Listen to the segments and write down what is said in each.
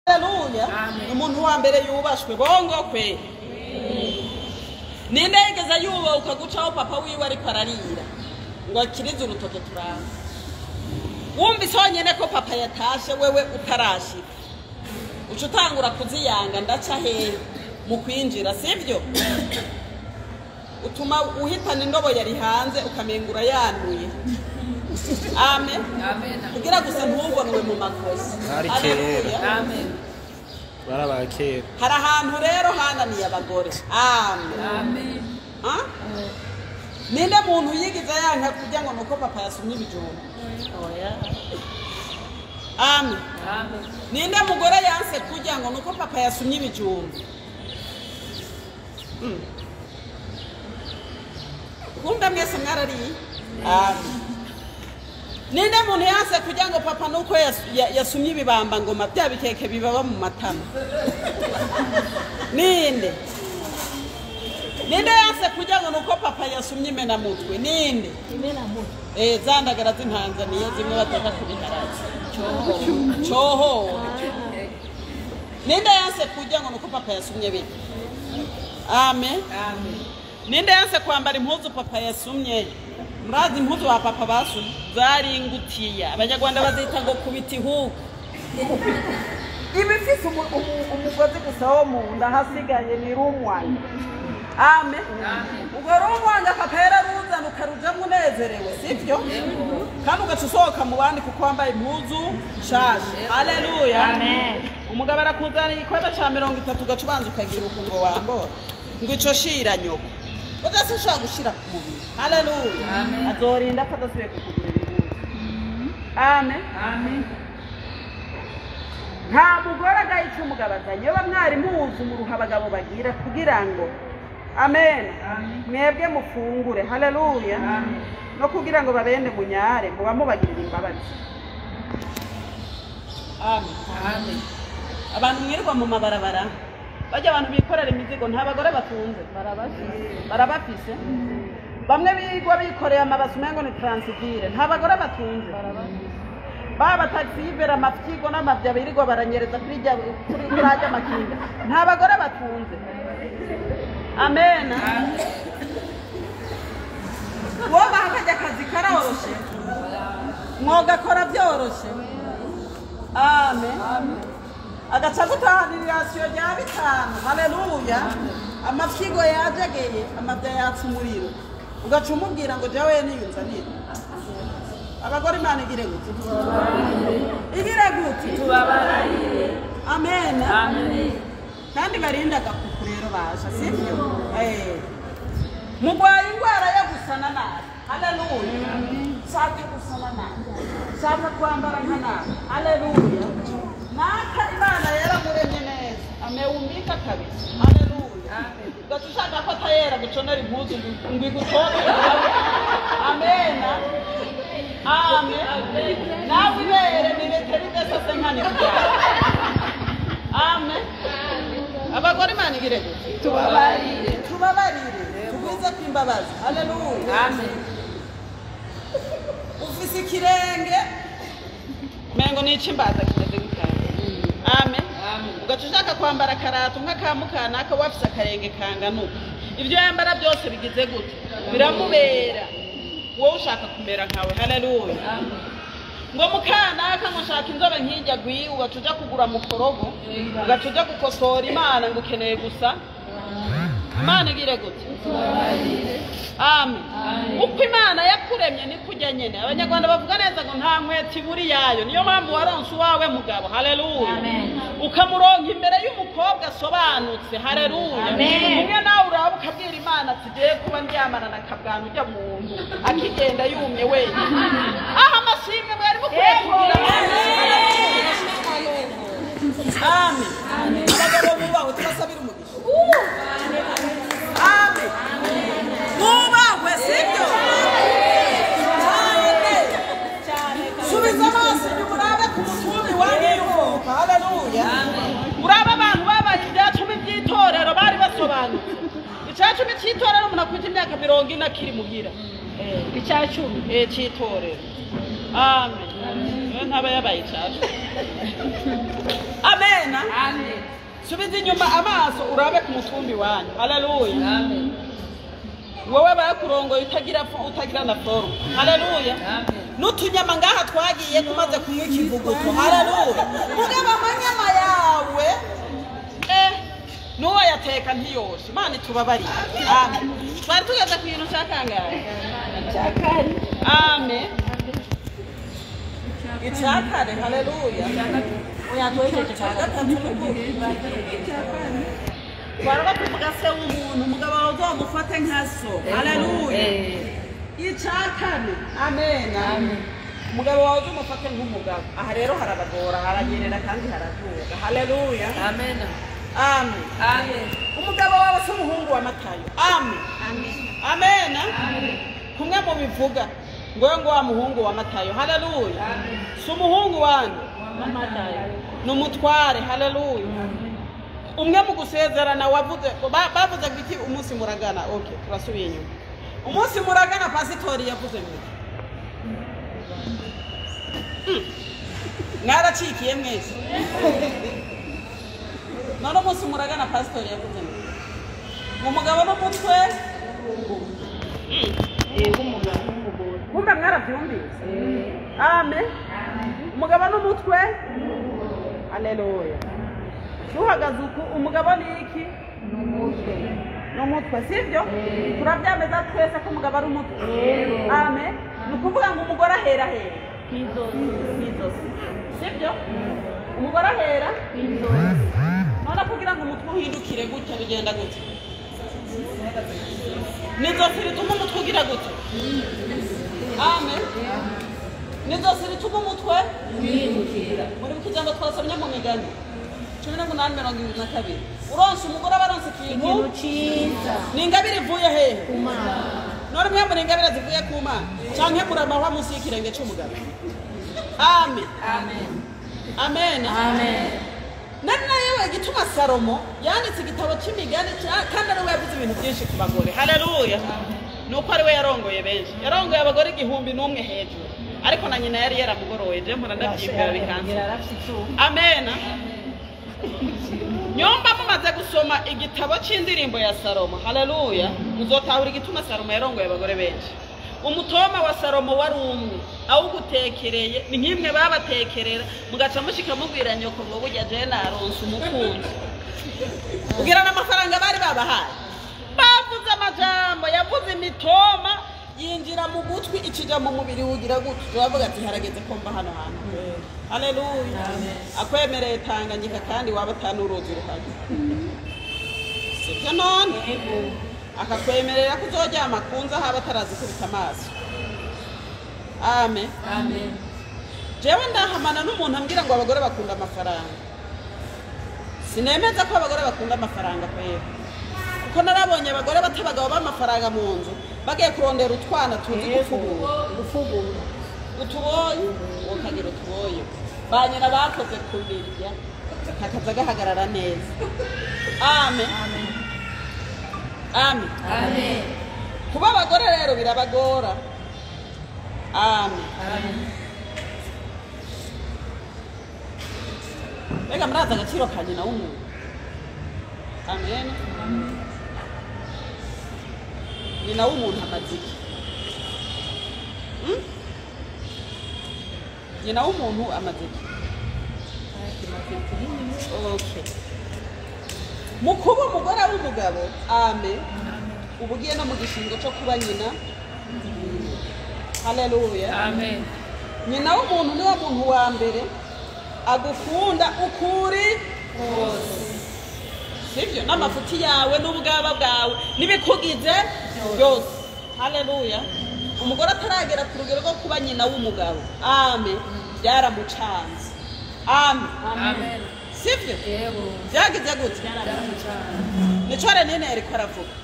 Haleluya. Umuntu wa mbere yubashwe bongo kwe. Ninde yigeze yuba ukagucaho papa wiwe ariko ararira ngo akirize urutoke turanga. Wumvise honyene ko papa yatashe wewe utarashika, uca utangura kuziyanga ndaca hehe mu kwinjira, sivyo? Utuma uhitana indobo yari hanze ukamengura yanuye. Amen. Kugira gusa ntubonwe mu makosa. Hari kera. Amen. Barabakera. Hari ahantu rero hananiye abagore. Amen. Amen. Ah? Ninde muntu yigize yanka kugira ngo nuko papa yasumye ibijumba? Oya. Amen. Amen. Ninde mugore yanse kugira ngo nuko papa yasumye ibijumba? Kumbe mwese mwarariye? Amen. Ninde muntu yanse kugira ngo papa nuko yasumye ibibamba ngoma bya bikeke bibaba mu matama? Ninde? Ninde yanse kugira ngo nuko papa yasumye imena mutwe? Ninde? Imena mutwe. Zandagara z'Intanzaniya zimwe bataka kubiharaza. Choho. Ninde yanse kugira ngo nuko papa yasumye biki? Amen. Amen. Ninde yanse kwambara impuzu papa yasumye? Murazi impuzu ba papa basumye zari ingutiya. Abanyarwanda bazita ngo kubita ihuku. Ibifise umugozi gusa wo mu nda hasigaye ni rumwanya. Amen. Ubwo rumwanya papa yararuzana ukarujamwo unezerewe, sivyo? Kandi ugaca usohoka mu bandi kuko wambaye impuzu nshasha. Haleluya. Amen. Umugabo arakuzana igikombe ca 30 ugaca ubanza ukagira ukuntu ngo wambora. Ngo ico shira nyoko. Udase ushobora gushira ku mubiri. Haleluya. Azorinda ko adasubiye kukugurira impuzu. Amen. Amen. Nta mugore agayica umugabo azanye. Iyo mwari muzi umuruha abagabo bagira kugira ngo amen. Mwebwe mufungure. Haleluya. No kugira ngo babende munyare muba mubagirira imbabazi. Amen. Amen. Abantu mwirirwa mu mabarabara bajya abantu bikorera imizigo nta bagore batunze, barabafise. Bamwe bigwa bikoreye amabasu umengo ni transivire, nta bagore batunze. Baba taxibera amafyigo n'amavya birirwa baranyereza kuri rya makinga, nta bagore batunze. Amen. Wowe hakajya akazi karoroshe, mwogakora byoroshe. Amen. Agaca gutahanira irasiyo rya 5. Haleluya. Amafyigo yajegeye, amavya yatsa umuriro. Ugaca umubwira ngo jewe niyunzanire. Abagore Imana igire gute? Igire gute? Tubabarire. Amen. Amen. Kandi barinda agakuku rero baje, sivyo? Mugwaye indwara yo gusana nabi. Haleluya. Shaka gusana nabi. Shaka kwambara nka nabi. Haleluya. Naka Imana yaramuremye neza. Ameumbika kabisa. Haleluya. Amen. Ugaca ushaka ko atayera guconera impuzu ngo igutoke. Amen. Amen. Nawe ibere nirete ridasase nkani kubyara. Amen. Abagore Imana igire gute? Tubabarire. Tubabarire. Tugwize kwimbabazi. Haleluya. Amen. Ufise ikirenge mengo n'icimbaza kimeze gutya. Amen. Ugaca ushaka kwambara akarato nk'akamukanaka wafise akarenge kanganuka. Ibyo yambara byose bigize gute? Biramubera. Wowe ushaka kumera nkawe. Haleluya. Ngo mukanaka ngo ushaka inzobe nkijya gwiwe, ugaca uja kugura mukorogo, ugaca uja gukosora Imana ngo ukeneye gusa. Imana igire gute? Amen. Uko Imana yakuremye niko ujya nyene. Abanyarwanda bavuga neza ngo nta nkweto iburi yayo. Niyo mpamvu waronse uwawe mugabo. Haleluya. Ukamuronka imbere y'umukobwa asobanutse. Haleluya. Umwe nawe uraba ukabwira Imana ati jewe kuba ndyamana na kabwana ujya muntu akigenda yumye wenyine. Aha amashimwe mwari mukwiye kugira. Amen. Abagabo bubahwe tubasabira umugisha. Amen. Bubahwe, sibyo? Cyane. Subiza amaso inyuma urabe ku mutumbi wanyu. Haleluya. Urabe abantu babaye ibya 10 by'itorero bari basobanutse. Icya 10 cy'itorero umuntu akwita imyaka 40 akiri muhira. Icya 10 cy'itorero. Amen. Ntaba yabaye icya 10. Amen. Subiza inyuma amaso urabe ku mutumbi wanyu. Haleluya. Amen. Wowe bakurongoye utagira utagira na foru. Haleluya. N'utunyama ngaha twagiye kumaze kunywa ikivuguto. Haleluya. Mugaba amanyama yawe nuwo yateka ntiyoshe. Imana itubabarire. Amen. Twari tugeze ku kintu cya kangahe? Cya kane. Amen. Icya kane. Haleluya. Icya gatatu n'ukuri. Twari tuvuga se w'umuntu, umugabo wawe uzamufate nka so. Haleluya. Icya kane. Amen. Umugabo wawe uzamufate nk'umugabo. Aha rero harabagora, haranyerera kandi haraduga. Haleluya. Amen. Amen. Amen. Umugabo wawe si umuhungu wa Matayo. Amen. Amen. Kumwe mu bivuga ngo ngo wa muhungu wa Matayo. Haleluya. Si umuhungu wanyu, ni umutware. Haleluya. Umwe mu gusezerana wavuze bavuze ngo iki umunsi muragana. Okay, turasubiye inyuma. Umunsi muragana pasitori yavuze ngo mwaracikiye mwese. None umunsi muragana pasitori yavuze ngo umugabo n'umutwe. Kumbe mwarabyumvise. Amen. Umugabo n'umutwe. Haleluya. Tuhagaze uku, umugabo ni iki? Ni umutwe, sibyo? Turabyemeza twese ko umugabo ari umutwe. Amen. Ni ukuvuga ngo umugore ahera hera kw'izosi, sibyo? Umugore ahera kw'izosi. None kugira ngo umutwe uhindukire gutya bigenda gutya? Ni izosi rituma umutwe ugira gutya. Amen. Ni izosi rituma umutwe uhindukira. Muri ijambo twasomye mu migani 18:72, uronse umugore aba aronse ikintu cyiza. Ni ingabire ivuye hehe? None mwe muri ingabire zivuye ku Mana canke muramahwa munsi y'ikirenge c'umugabo? Amen. Amen. Amen. Nari nayewe igituma Salomo yanditse igitabo c'imigani, kandi ari we yavuze ibintu byinshi ku bagore. Haleluya. Nuko ari we yarongoye benshi, yarongoye abagore 1001 hejuru, ariko na nyina yari yaramugoroye. Je mpora ndavyibwira bikanze. Amen. Nyomba mumaze gusoma igitabo c'indirimbo ya Salomo, haleluya, muzotahura igituma Salomo yarongoye abagore benshi. Umutoma wa Salomo wari umwe awugutekereye, ni nk'imwe babatekerera mugaca mushika mubwira nyoko ngo burya je naronse umukunzi. Ugira n'amafaranga bari babahaye. Bavuze amajambo, yavuze imitoma yinjira mu gutwi ikija mu mubiri ugira gutwi. Turavuga ati harageze ko mba hano hantu. Haleluya. Akwemereye Tanganyika kandi waba atanuruzi ruhari. Sibyo none? Akakwemerera ko uzoryama kunza haba atarazikubita amaso. Amen. Amen. Jewe ndahamana n'umuntu ambwira ngo abagore bakunda amafaranga. Sinemeza ko abagore bakunda amafaranga kwera. Kuko narabonye abagore batabagabo b'amafaranga mu nzu bagiye kurondera utwana tuzi gufubura. Utuboyi ukagira utuboyi. Ba nyina bakoze kubirya kakaza gahagarara neza. Amen. Amen. Amen. Kuba abagore rero birabagora. Amen. Amen. Mbega murazi agaciro ka nyina w'umuntu? Amen. Nyina w'umuntu amaze iki? Nyina w'umuntu amaze iki? Okay. Mu kuba umugore w'umugabo, amen, uba ugiye no mu gishingo cyo kuba nyina. Haleluya. Amen. Nyina w'umuntu niwe muntu wa mbere agukunda ukuri Kose. Sibyo? N'amafuti yawe n'ubwaba bwawe n'ibikugize byose. Haleluya. Umugore ataragera ku rugero rwo kuba nyina w'umugabo, amen, byaramucanze. Amen. Amen. Sibyo? Yego. Byagize gute? Byaramucanze. Nico Renine yariko aravuga.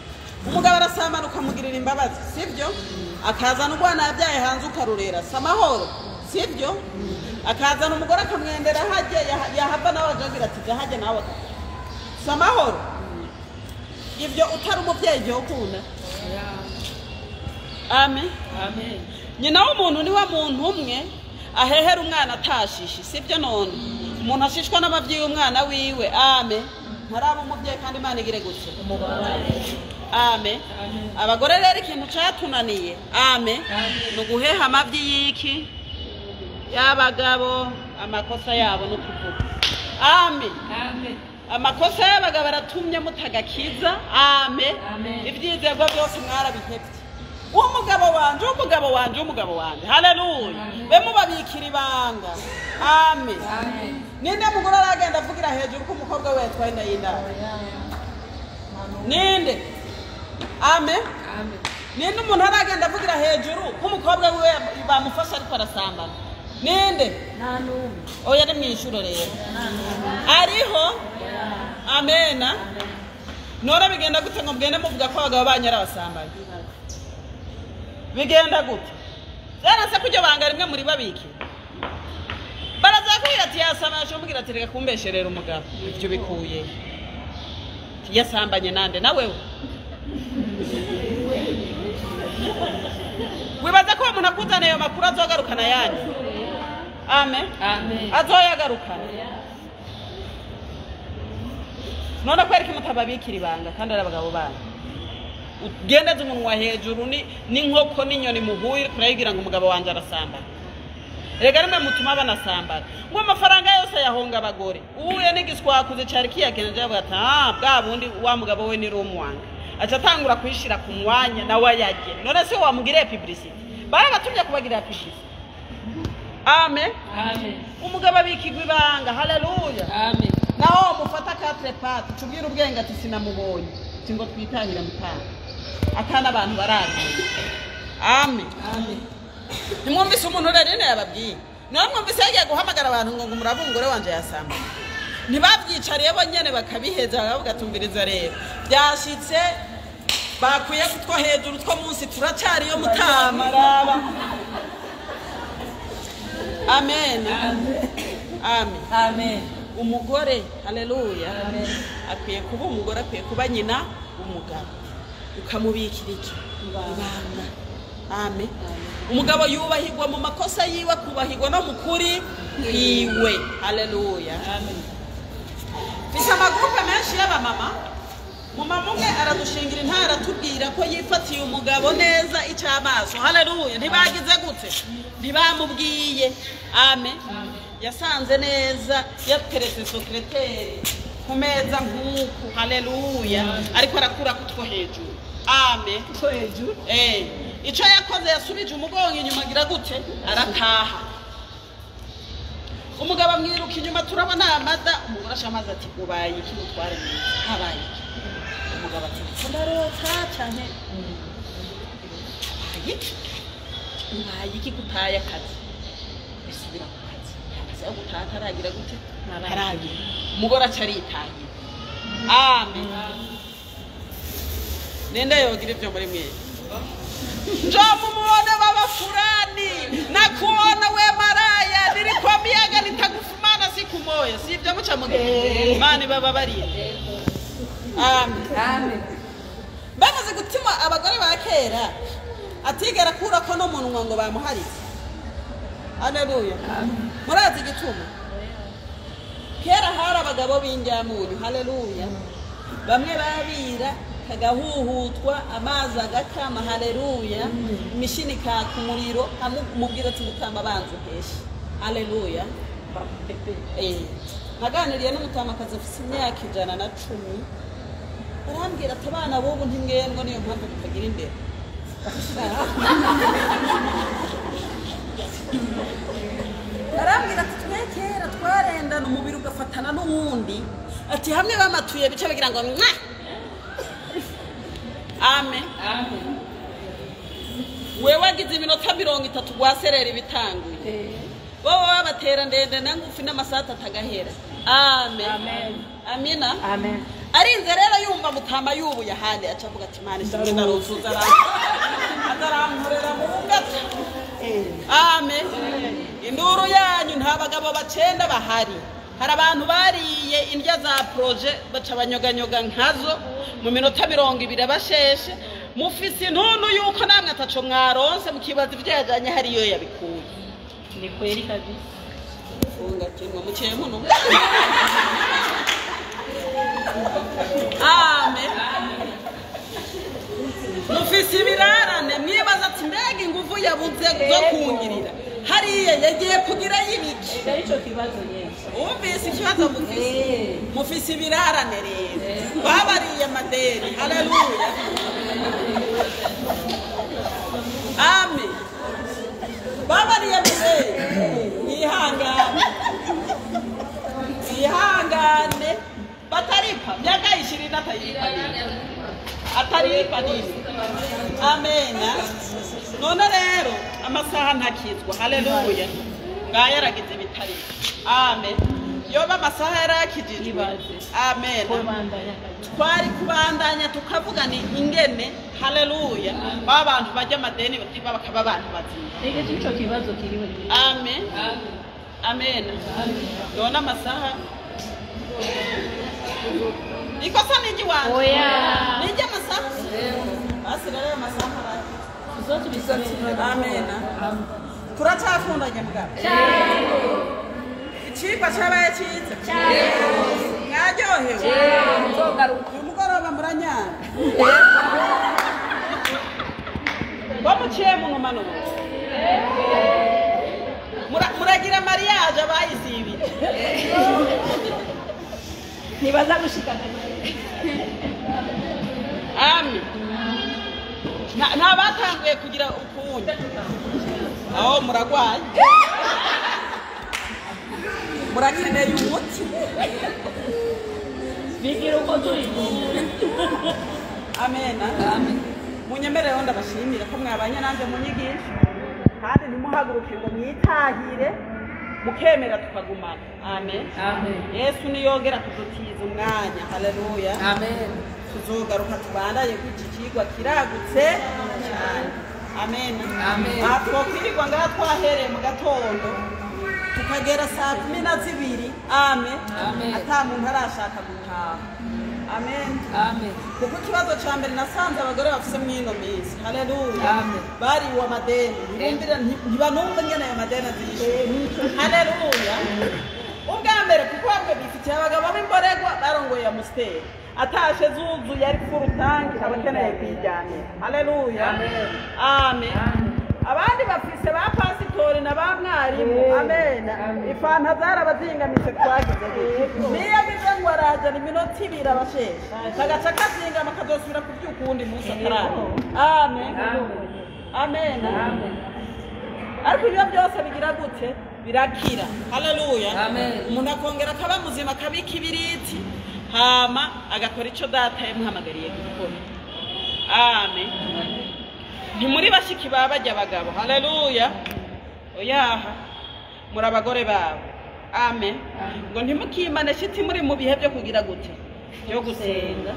Umugabo arasamana ukamugirira imbabazi, sibyo? Akazana urwana yabyaye hanze ukarurera, si amahoro, sibyo? Akazana umugore akamwendera hajye, yahava nawe ajagira ati jya hajye nawe, si amahoro. Ibyo utari umubyeyi igihe ukunda. Amen. Amen. Nyina w'umuntu niwe muntu umwe ahehera umwana atashishe, sibyo? None umuntu ashishwa n'amabyi y'umwana wiwe. Amen. Ntaraba umubyeyi kandi Imana igire gutse. Amen. Abagore rero ikintu cyatunaniye, amen, ni uguheha amabyi y'iki y'abagabo, amakosa yabo no kuvuga. Amen. Amakosa y'abagabo aratumye mutagakiza. Amen. Ibyizerwa byose mwarabihebye. Umugabo wanje, umugabo wanje, umugabo wanje. Haleluya. Be mubabikira ibanga. Amen. Ninde mugore aragenda avugira hejuru ko umukobwa we yatwaye inda y'indaro? Ninde? Amen. Ninde umuntu aragenda avugira hejuru ko umukobwa we bamufasha ariko arasambana? Ninde? Nta n'umwe. Oya, ni mw'ijuru rero. Ariho? Amena. None bigenda gute ngo mugende muvuga ko abagabo banyu ari abasambanyi? Bigenda gute? Byaranse ko iryo banga rimwe muri babiki. Barazakubwira ati yasambanye, ashobora ati reka kumbesherera umugabo. Ibyo bikuye. Yasambanye nande na wewe? Wibaza ko uwo muntu akuzaniye ayo makuru azogarukana yandi? Amen. Azoyagarukana. None kwereka mutababikira ibanga kandi ari abagabo banyu. Ugendeze umunwa hejuru ni n'inkoko n'inyoni muhuye kurayigira ngo umugabo wanje arasambana. Rega rimwe mutuma banasambana. Ngo amafaranga yose yahonga abagore. Uhuye n'igiswakuze cari kiyakenje avuga ati ah bwa bundi wa mugabo we ni rumwanga. Aca atangura kwishira ku mwanya nawe ayarye. None se wamugiriye publicity? Barabatumye kubagirira publicity. Amen. Umugabo abikirwa ibanga. Haleluya. Naho mufata quatre pattes tubwira ubwenge ati sinamubonye. Ngo twitahira mutanga. Akana abantu barazi. Amen. Nimwumvise umuntu rero yababwiye. Nawe mwumvise yagiye guhamagara abantu ngo murabungure wanje yasamba. Ntibabyicariye bonyene bakabiheza bakavuga tumviriza rero. Byashitse bakwiye kutwo hejuru two munsi turacyariyo mutama raba. Amen. Amen. Amen. Umugore, haleluya, akwiye kuba umugore, akwiye kuba nyina umugabo. Ukamubikira iki? Ibanga. Amen. Umugabo yubahirwa mu makosa yiwe, akubahirwa no mu kuri kwiwe. Haleluya. Amen. Mfise amagurupe menshi y'abamama. Mama umwe aradushingira intara aratubwira ko yifatiye umugabo neza icy'amaso. Haleluya. Ntibagize gute? Ntibamubwiye. Amen. Yasanze neza yateretse sekreteri ku meza nk'uku. Haleluya. Ariko arakura kutwo hejuru. Amen. Kutwo hejuru. Ico yakoze yasubije umugongo inyuma agira gute? Arataha. Umugabo amwiruka inyuma turabona amada. Umugore ashamaze ati ubaye iki mutware mwiza? Habaye iki? Umugabo ati ndarota cyane. Habaye iki? Ubaye iki gutaye akazi? Bisubira ku kazi. Amaze gutaha ataragira gute? Ataragira. Umugore aca aritahiye. Amen. Ninde yogira ibyo muri mwe? Njoo muone baba fulani na kuona we maraya nilikwambiaga nitakufumana siku moja. Si ibyo muca mugira. Mani baba bariye. Amen. Amen. Bamaze gutima abagore ba kera atigera kura ko no munwa ngo bamuharitse. Haleluya. Murazi igituma? Kera hari abagabo b'injyamunyu. Haleluya. Bamwe babira kagahuhutwa amazi agakama. Haleluya. Imishini kaka umuriro amubwira ati mutama banze uheshe. Haleluya. Naganiriye n'umutamakazi afite imyaka 110. Arambwira ati abana b'ubu ntimwendwa niyo mpamvu tutagira imbere. Arambwira ati twe kera twarendana umubiri ugafatana n'uwundi, ati hamwe bamatuye bice bagira ngo mwa. Amen. Amen. Wewe wagize iminota 30 gwaserera ibitanguye. Wowe wabatera ndende na ngufi n'amasata atagahera. Amen. Amen. Amina. Amen. Arinze rero yumva mutama yubuye ahandi aca avuga ati Imana ishimwe ndaruzuza arankorera mu ngata. Amen. Induru yanyu nta bagabo bacenda bahari. Hari abantu bariye indya za projet baca banyoganyoga nkazo mu minota 20 basheshe. Mufise intuntu yuko namwe ataco mwaronse mukibaza ivyo yajanye hariyo yabikuye. Ni kweli kabisa. Funga kinwa muciye muno. zo kungirira hariya yagiye kugira y'ibiki. Icyo kibazo nyinshi. Wumvise ikibazo mufise? Mufise ibirarane rero, babariye amadeni. Haleluya, amen. Babariye amadeni, mwihangane, mwihangane. Bataripa miaka 20 atayiripa nini? Ataripa nini? Amena. None rero amasaha ntakizwa. Haleluya, ngaya yaragize ibitari. Amen. Yoba amasaha yarakijijwe. Amen. Twari kubandanya tukavuga ni ingene. Haleluya, ba bantu bajya amadeni batiba bakaba abantu bazima. Icyo kibazo kiriho. Amen. Amen. None amasaha ikosa ni iry'iwanjye. Oya. Ni iry'amasaha. Basi rero ayo masaha Tuzotubisubira. Amen. Turacyakundanye mugabo. Icigwa cyabaye cyiza. Mwaryohewe. Uyu mugoroba muranyana. Bo muciye munuma none. Muragira mariage abayizibije. Ntibaza gushikana. Amen. Nta batanguye kugira ukundi. Aho muragwaye. Murakeneye umuti. Bigira uko turi. Amen. Amen. Munyemereho ndabashimira ko mwabanye nanjye mu nyigisho. Kandi ntimuhaguruke ngo mwitahire, mukemera tukagumana. Amen. Amen. Yesu niyongera kudutiza umwanya. Haleluya. Amen. Tuzogaruka tubandanye kuki kigwa kiragutse cyane. Amen. Amen. Aha twokwirirwa ngaha twahereye mu gatondo tukagera saa 12. Amen. Amen. Ata muntu arashaka gutaha. Amen. Amen. Kuko ikibazo cya mbere nasanze abagore bafise mw'ino minsi. Haleluya. Amen. Bariwe amadeni, ntibumvira, ntibanumva ingene ayo madeni azishyura. Haleluya. Ubwa mbere kuko bamwe bifitiye abagabo b'imborerwa barongoye amusiteri atashe zuzuye ari furutangi abakeneye kwijyanira. Haleluya. Amen. Abandi bafise ba pasitori na ba mwarimu. Amen. Ifanta zarabazingamitse twagize gutya. Niyo agize ngo arajana iminota 2 abasheshe kagaca kazingama kazosubira kubyuka uwundi munsi atarara. Amen. Amen. Ariko ibyo byose bigira gute? Birakira. Haleluya. Umuntu akongera akaba muzima, akabika ibiriti, hama agakora icyo data yamuhamagariye gukora. Amen. Ntimuri bashiki ba bajya abagabo. Haleluya. Oyaha, muri abagore babo. Amen. Ngo ntimukimane shiti muri mu bihe byo kugira gute? Byo gusenga.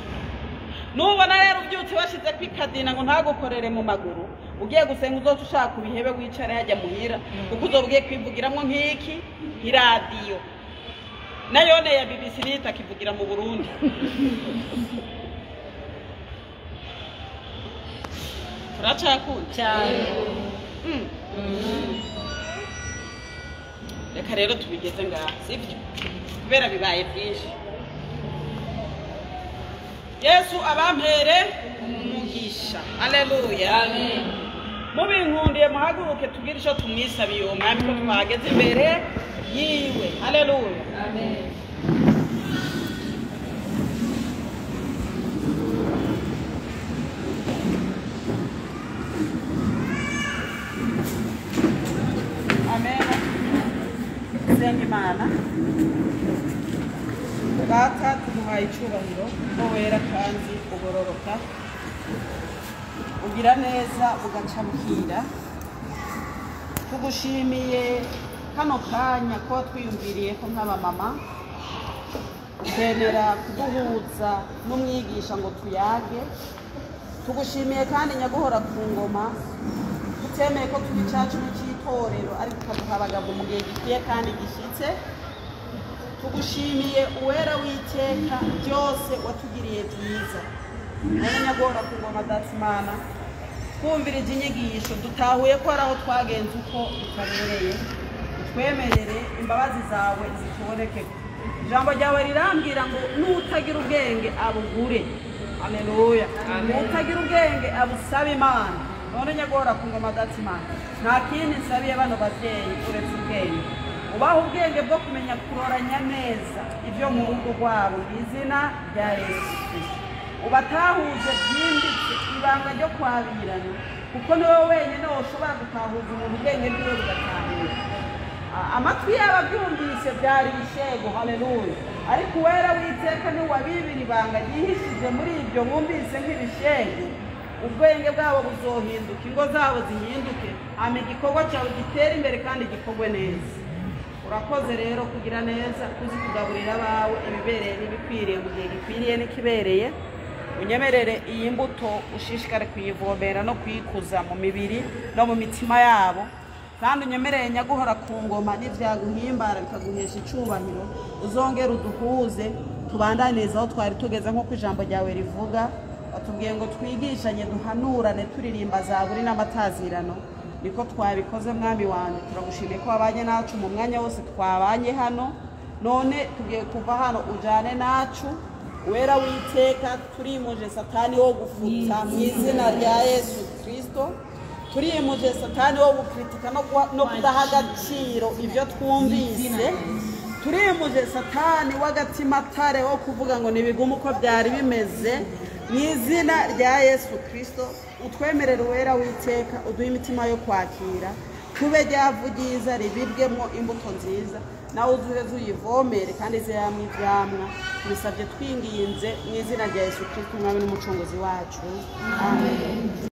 Nubona rero ubyutse washize kwikadina ngo ntagukorere mu maguru, ugiye gusenga uzoca ushaka ubihebe wicare hajya muhira, kuko uzoba ugiye kwivugiramwo nk'iki iradiyo nayone ya BBC nita kivugira mu Burundi. Turacakunda Cyane. Reka rero tubigeze ngaha, sibyo? Kubera bibaye byinshi. Yesu abampere umugisha. Haleluya. Amen. Mubinkundiye muhaguruke tugire icyo tumwisabiye uwo mwami ko twageze imbere yiwe. Haleluya. Amen. Amen. Senga Imana. Data tuguhaye icyubahiro ko wera kandi ugororoka, ugira neza ugaca bukira. Tugushimiye kano kanya ko twiyumviriye ko nk'abamama ukemera kuduhuza n'umwigisha ngo tuyage. Tugushimiye kandi nyaguhora ku ngoma tutemeye ko tuba icacu cy'itorero, ariko ukaduha abagabo mu gihe gikwiye kandi gishyitse. Tugushimiye uwera w'iteka byose watugiriye byiza. None nyaguhora ku ngoma Data Imana, twumvirije inyigisho dutahuye ko ari aho twagenze uko bitabereye, utwemerere imbabazi zawe zituboneke. Ijambo ryawe rirambwira ngo n'utagira ubwenge abugure. Haleluya. N'utagira ubwenge abusabe Imana. None nyagora ku ngoma datimana, nta kindi nsabiye bano babyeyi uretse ubwenge. Ubaha ubwenge bwo kumenya kuroranya neza ibyo mu rugo rwabo mu izina rya Yesu Kristo. Ubatahuze byimbitse ibanga ryo kwabirana, kuko niwe wenyine woshobora gutahuza umuntu ubwenge bwiwe bugatahura. Amatwi yabo abyumvise byari ibishego, haleluya. Ariko uwera witeka ni wabibira ibanga ryihishije muri ibyo bumvise nk'ibishego. Ubwenge bwabo buzohinduka, ingo zabo zihinduke, hama igikorwa cyawe gitere imbere kandi gikorwe neza. Urakoze rero kugira neza, kuzi kugaburira abawe ibibereye n'ibikwiriye mu gihe gikwiriye n'ikibereye. Unyemerere iyi mbuto ushishikare kuyivomera no kuyikuza mu mibiri no mu mitima yabo, kandi unyemerere nyaguhora ku ngoma n'ibyaguhimbara bikaguhesha icubahiro. Uzongere uduhuze tubandanirize aho twari tugeze nk'uko ijambo ryawe rivuga. Batubwiye ngo twigishanye, duhanurane, turirimba zaburi n'amatazirano. Niko twabikoze mwami wanjye, turagushimiye ko wabanye nacu mu mwanya wose twabanye hano. None tugiye kuva hano ujane nacu. Wera witeka, turimuje satani wo gufuta mu izina rya Yesu Kristo. Turimuje satani wo gukritika no kudaha agaciro ibyo twumvise. Turimuje satani w'agatimatare wo kuvuga ngo nibigume uko byari bimeze mu izina rya Yesu Kristo. Utwemerere uwera witeka, uduhe imitima yo kwakira, tube ryavugiza ribibwemo imbuto nziza, nawe uzuheze uyivomere kandi izeyamwe ivyamwa. Tubisabye twinginze mu izina rya Yesu Kristo umwami n'umucunguzi wacu, amen.